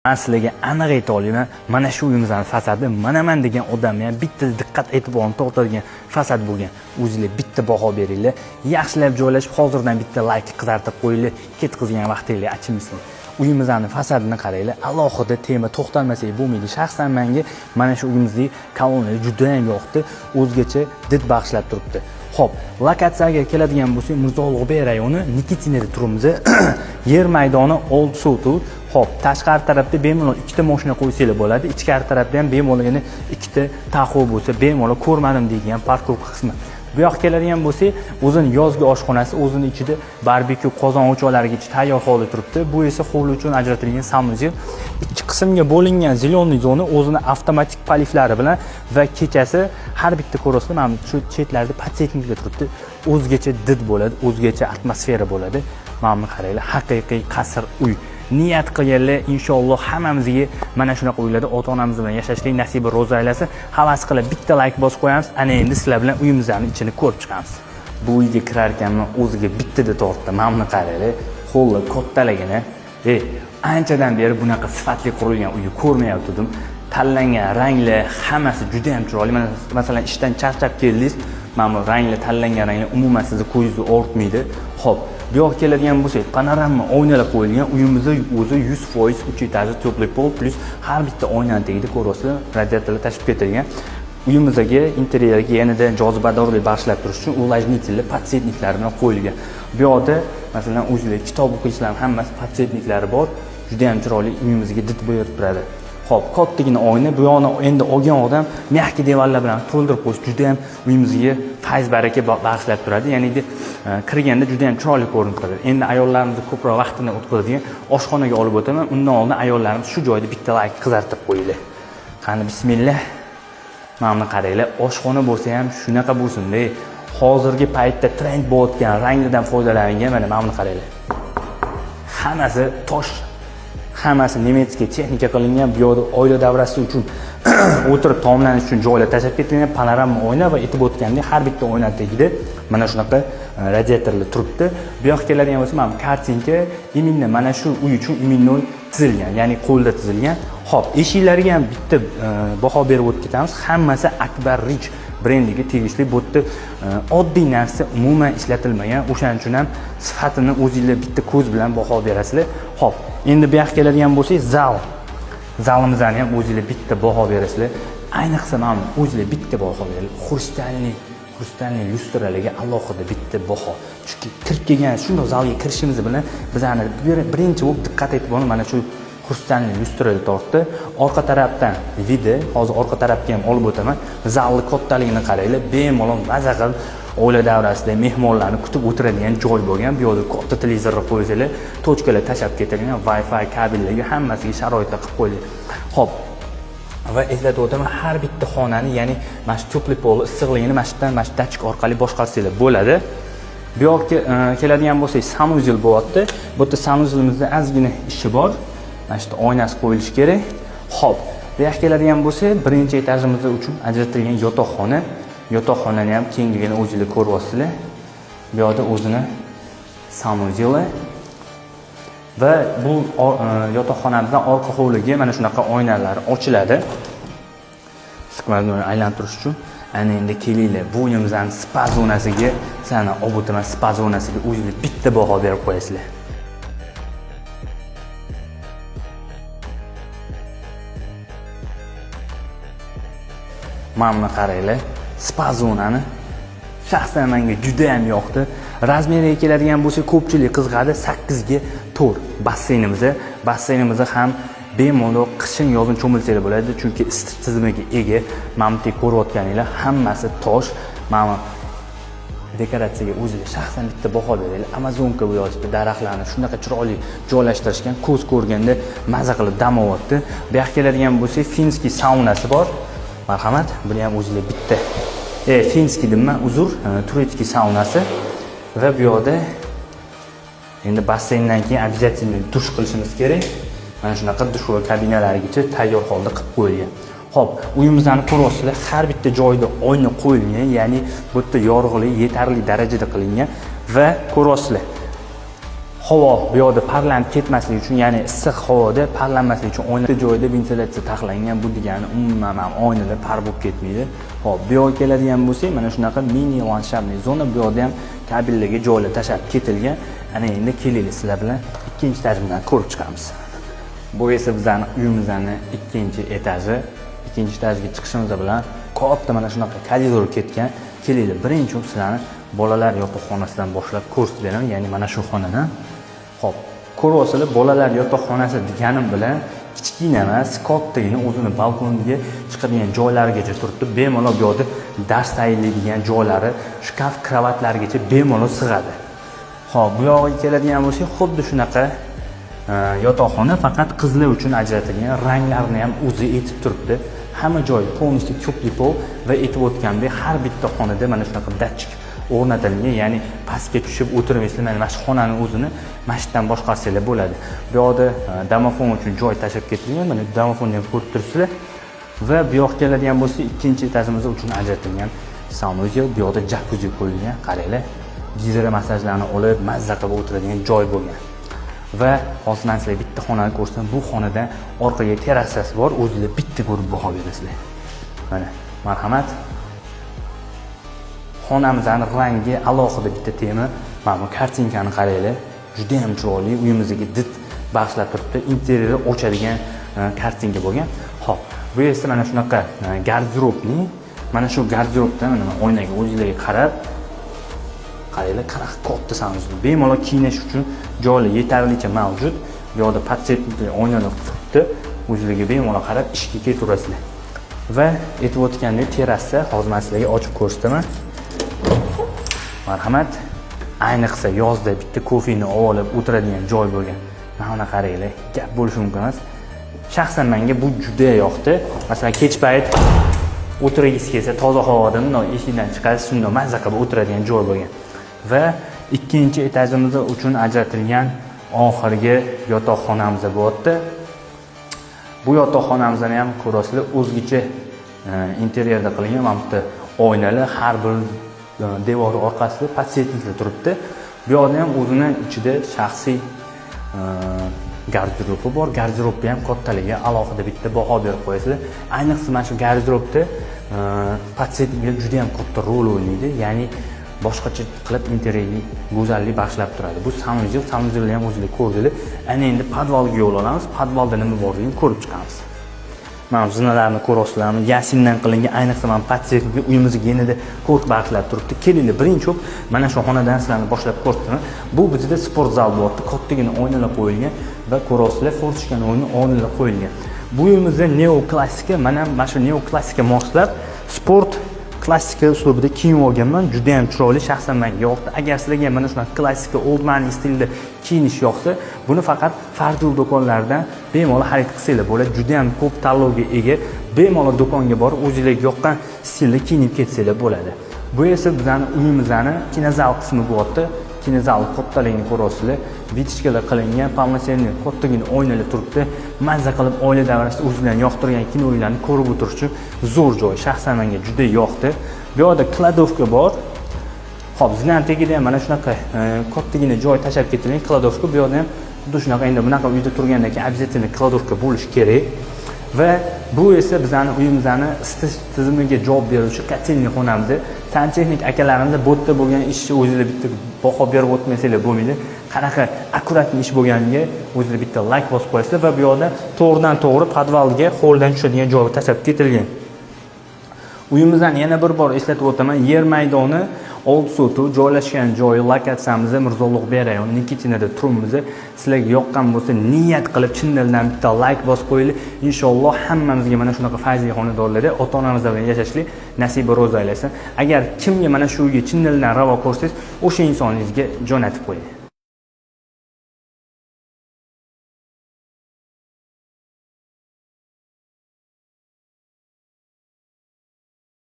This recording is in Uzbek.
Man sizlarga aniq ayta olaman, mana shu uyimizni fasadi manaman degan odamni ham bitta diqqat e'tiborini tortadigan fasad bo'lgan. O'zinglar bitta baho beringlar. Yaxshilab joylashib, hozirdan bitta layk qizartirib qo'yinglar, ketqizgan vaqtinglar achinmasin. Uyimizni fasadini qaranglar, alohida tema to'xtalmasak bo'lmaydi. Shaxsan menga mana shu uyimizdagi kolonnalar juda ham yoqdi, o'zgacha did bag'ishlab turibdi. Xo'p, lokatsiyaga keladigan bo'lsak, Mirzo Ulug'bek rayoni Nikitinada turibmiz. Yer maydoni 6 sotix. Xo'p, tashqari tarafda bemalol ikkita mashina qo'ysanglar bo'ladi. Ichkari tarafda ham bemalol yana ikkita Tahoe bo'lsa, bemalol ko'rmadim deydigan parkovka qismi. Bu yoqqa keladigan bo'lsak, o'zini yozgi oshxonasi, o'zini ichida barbekyu qozon o'choqlarigacha tayyor holda turibdi. Bu esa hovli uchun ajratilgan санузел. Ikki qismga bo'lingan зеленый zona o'zini avtomatik полив lari bilan va kechasi har bitta ko'rasizlar, mana shu chetlarida подсветник lar turibdi. O'zgacha did bo'ladi, o'zgacha atmosfera bo'ladi. Mana buni qaranglar, haqiqiy qasr uy. Niyat qilganlar inshaalloh hammamizga mana shunaqa uylarda ota-onamiz bilan yashashlik nasibi ro'za aylasin. Havas qilib bitta layk bosib qo'yamiz. Ana endi sizlar bilan uyimizni ichini ko'rib chiqamiz. Bu uyga kirar ekanman, o'ziga bittada tortdi. Mana buni qaranglar, holli kattaligini. Anchadan beri bunaqa sifatli qurilgan uyni ko'rmayotgandim. Tanlangan ranglar hammasi juda ham chiroyli. Mana masalan ishdan charchab keldingiz, mana bu ranglar, tanlangan ranglar umuman sizni ko'zingizni og'ritmaydi. Xo'p, bu yoqqa keladigan bo'lsak, panorama oynalar qo'yilgan. Uyimizda o'zi 100% 3 этаж li теплый пол, плюс har bitta oynani tagida ko'ryapsizlar, radiatorlar tashib ketilgan. Uyimizdagi interyerga yanada jozibadorlik bag'ishlab turish uchun увлажнитель lar, подсветник lar bilan qo'yilgan. Bu yoqda masalan o'zinglar kitob o'qiysizlar, hammasi подсветник lari bor. Juda ham chiroyli uyimizga did berib turadi. Xo'p, kattagina oyna, bu yoqni endi olgan odam мягкий divanlar bilan to'ldirib qo'yish juda ham uyimizga fayz baraka bag'ishlab turadi. Ya'ni kirganda juda ham chiroyli ko'rinib turadi. Endi ayollarimiz ko'proq vaqtini o'tkazadigan oshxonaga olib o'taman. Undan oldin ayollarimiz shu joyda bitta layk qizartirib qo'yinglar. Qani bismillah. Mana buni qaranglar, oshxona bo'lsa ham shunaqa bo'lsin-da. Hozirgi paytda trend bo'layotgan ranglardan foydalangan, mana buni qaranglar. Hammasi tosh, hammasi немецкий texnika qilingan. Bu yoqda oila davrasi uchun o'tirib taomlanish uchun joylar tashlab ketilgan, panorama oyna va aytib o'tgandek har bitta oyna tagida mana shunaqa radiatorlar turibdi. Bu yoqqa keladigan bo'lsa, mana bu картинка именно mana shu uy uchun именно tizilgan, ya'ni qo'lda tizilgan. Xo'p, eshiklariga ham bitta baho berib o'tib ketamiz. Hammasi Akbar Rich brendiga tegishli. Bu yerda oddiy narsa umuman ishlatilmagan. O'shaning uchun ham sifatini o'zinglar bitta ko'z bilan baho berasizlar. Xo'p, endi bu yoqqa keladigan bo'lsak, zal. Zalimizni ham o'zinglar bitta baho berasizlar. Ayniqsa mana o'zinglar bitta baho beringlar. Хрустальный lyustralarga alohida bitta baho. Chunki kirib kelgan shundoq zalga kirishimiz bilan bizani birinchi bo'lib diqqat e'tiborni mana shu хрустальный lyustralar tortdi. Orqa tarafdan вид i, hozir orqa tarafga ham olib o'taman. Zalni kattaligini qaranglar, bemalol maza qilib oila davrasida mehmonlarni kutib o'tiradigan joy bo'lgan. Bu yerda katta televizorni qo'ysanglar, точка lar tashlab ketilgan, Wi-Fi kabellarga hammasiga sharoitlar qilib qo'yilgan. Xo'p, va eslatib o'taman, har bitta xonani, ya'ni mana shu теплый пол issiqligini mana shu yerdan, mana shu datchik orqali boshqarsanglar bo'ladi. Bu yoqqa keladigan bo'lsak, санузел bo'lyapti. Bu yerda санузел imizda ozgina ishi bor. Mana shu yerda oynasi qo'yilishi kerak. Xo'p, bu yoqqa keladigan bo'lsak, birinchi этаж imiz uchun ajratilgan yotoqxona. Yotoqxonani ham kengligini o'zinglar ko'ryapsizlar. Bu yoqda o'zini санузел i va bu yotoqxonamizdan orqa hovliga mana shunaqa oynalar ochiladi. Сквозной aylantirish uchun. Ana endi kelinglar, bu uyimizni spa zonasiga, sizlarni olib o'taman, spa zonasiga o'zinglar bitta baho berib qo'yasizlar. Mana buni qaranglar, spa zonani shaxsan menga juda ham yoqdi. Размер iga keladigan bo'lsak, ko'pchilik qiziqadi, 8 ga 4 basseynimiz. Basseynimiz ham bemalol qishin yozin cho'milsanglar bo'ladi, chunki isitish tizimiga ega. Mana bu yerda ko'rayotganinglar hammasi tosh. Mana dekoratsiyaga o'zinglar shaxsan bitta baho beringlar. Amazonka bu yoqda daraxtlarni shunaqa chiroyli joylashtirishgan, ko'z ko'rganda maza qilib dam olyapti. Bu yoqqa keladigan bo'lsak, финский saunasi bor. Marhamat, buni ham o'zinglar bitta финский deyman, uzr, турецкий saunasi va bu yoqda endi basseyndan keyin обязательно dush qilishimiz kerak. Mana shunaqa душевой kabinalarigacha tayyor holda qilib qo'yilgan. Xo'p, uyimizni ko'ryapsizlar, har bitta joyida oyna qo'yilgan, ya'ni bu yerda yorug'lik yetarli darajada qilingan va ko'ryapsizlar. Havo bu yoqda parlanib ketmasligi uchun, ya'ni issiq havoda parlanmasligi uchun oyna joyida ventilyatsiya taxlangan. Bu degani umuman ham oynalar par bo'lib ketmaydi. Xo'p, bu yoqqa keladigan bo'lsak, mana shunaqa mini ландшафтный zona, bu yoqda ham kabellarga joylar tashlab ketilgan. Ana endi kelinglar, sizlar bilan ikkinchi etajimdan ko'rib chiqamiz. Bu esa bizani uyimizni ikkinchi etaji. Ikkinchi etajga chiqishimiz bilan katta mana shunaqa koridor ketgan. Kelinglar, birinchi bo'lib sizlarni bolalar yotoqxonasidan boshlab ko'rsatib beraman, ya'ni mana shu xonadan. Xo'p, ko'ryapsizlar, bolalar yotoqxonasi deganim bilan kichkina emas, kattagina o'zini balkoniga chiqadigan joylarigacha turibdi. Bemalol bu yoqda dars tayyorlaydigan joylari, shkaf, kravatlargacha bemalol sig'adi. Xo'p, bu yog'iga keladigan bo'lsak, xuddi shunaqa yotoqxona, faqat qizlar uchun ajratilgan, ranglarini ham o'zi aytib turibdi. Hamma joy полностью теплый пол va aytib o'tgandek, har bitta xonada mana shunaqa datchik o'rnatilgan, ya'ni pastga tushib o'tirmaysizlar, mana shu xonani o'zini mana shu yerdan boshqarsanglar bo'ladi. Bu yoqda domofon uchun joy tashlab ketilgan, mana domofonni ham ko'rib turibsizlar. Va bu yoqqa keladigan bo'lsak, ikkinchi etajimiz uchun ajratilgan санузел, bu yoqda jakuzi qo'yilgan, qaranglar, gidromassajlarni olib, mazza qilib o'tiradigan joy bo'lgan. Va hozir man sizlarga bitta xonani ko'rsataman. Bu xonada orqaga terrasasi bor, o'zinglar bitta ko'rib baho berasizlar. Mana, marhamat. Xonamizni rangi alohida bitta tema. Mana bu kartinkani qaranglar, juda ham chiroyli, uyimizga did bag'ishlab turibdi. Interyerni ochadigan kartinka bo'lgan. Xo'p, bu esa mana shunaqa garderobning, mana shu garderobda mana oynaga o'zinglarga qarab qaranglar, qanaqa katta санузел. Bemalol kiyinish uchun joylar yetarlicha mavjud. Bu yoqda подсветник oynalar turibdi. O'zinglarga bemalol qarab ishga ketaverasizlar. Va aytib o'tgandek, terrasa hozir man sizlarga ochib ko'rsataman. Marhamat. Ayniqsa yozda bitta kofeni olib o'tiradigan joy bo'lgan. Mana buni qaranglar, gap bo'lishi mumkin emas. Shaxsan menga bu juda yoqdi. Masalan, kech payt o'tirgisi kelsa, toza havoda bundoq eshikdan chiqasiz, shundoq mazza qilib o'tiradigan joy bo'lgan. Va ikkinchi etajimiz uchun ajratilgan oxirgi yotoqxonamiz bo'lyapti. Bu yotoqxonamizni ham ko'rasizlar, o'zgacha interyerda qilingan. Mana bu yerda oynalar, har bir devor orqasida подсветник lar turibdi. Bu yoqda ham o'zini ichida shaxsiy garderobi bor. Garderobni ham kattaligi alohida bitta baho berib qo'yasizlar. Ayniqsa mana shu garderobda подсветник lar juda ham katta rol o'ynaydi, ya'ni boshqacha qilib interyerga go'zallik bag'ishlab turadi. Bu санузел, санузел ni ham o'zinglar ko'rdinglar. Ana endi podvalga yo'l olamiz. Podvalda nima borligini ko'rib chiqamiz. Mana zinalarni ko'ryapsizlarmi? Ясень dan qilingan, ayniqsa mana подсветник uyimizga yanada ko'rk bag'ishlab turibdi. Kelinglar, birinchi bo'lib mana shu xonadan sizlarni boshlab ko'rsataman. Bu bizda sport zal bo'lyapti. Kattagina oynalar qo'yilgan va ko'ryapsizlar, форточка ni o'rniga oynalar qo'yilgan. Bu uyimizda neoklassika, mana shu neoklassika moslab sport klassika uslubida kiyinib olganman. Juda ham chiroyli, shaxsan menga yoqdi. Agar sizlarga mana shunaqa klassika old money stilda kiyinish yoqsa, buni faqat Fardul do'konlaridan bemalol xarid qilsanglar bo'ladi. Juda ham ko'p tanlovga ega. Bemalol do'konga borib, o'zinglarga yoqqan stilda kiyinib ketsanglar bo'ladi. Bu esa bizani uyimizni kinozal qismi bo'lyapti. Kinozal kattaligini ko'ryapsizlar. Вытяжка lar qilingan, полноценный kattagina oynalar turibdi. Mazza qilib oila davrasida o'zinglarni yoqtirgan kinolarni ko'rib o'tirish uchun zo'r joy. Shaxsan menga juda yoqdi. Bu yoqda кладовка bor. Xo'p, zinani tagida ham mana shunaqa kattagina joy tashlab ketilgan, кладовка. Bu yoqda ham xuddi shunaqa. Endi bunaqa uyda turgandan keyin обязательно кладовка bo'lishi kerak. Va bu esa bizani uyimizni isitish tizimiga javob beruvchi котельный xonamiz. Santexnik akalarimiz bu yerda bo'lgan ishni o'zinglar bitta baho berib o'tmasanglar bo'lmaydi. Qanaqa аккуратный ish bo'lganiga o'zinglar bitta layk bosib qo'yasizlar. Va bu yoqda to'g'ridan to'g'ri podvalga holdan tushadigan joy tashlab ketilgan. Uyimizdan yana bir bor eslatib o'taman, yer maydoni 6 sotix, joylashgan joyi, lokatsiyamiz Mirzo Ulug'bek rayoni Nikitinada turibmiz. Sizlarga yoqqan bo'lsa, niyat qilib chin dildan bitta layk bosib qo'yinglar. Inshaalloh hammamizga mana shunaqa fayzli xonadonlarda ota-onamiz bilan yashashlik nasiba ro'zi aylasin. Agar kimga mana shu uyga chin dildan ravo ko'rsangiz, o'sha insoningizga jo'natib qo'ying.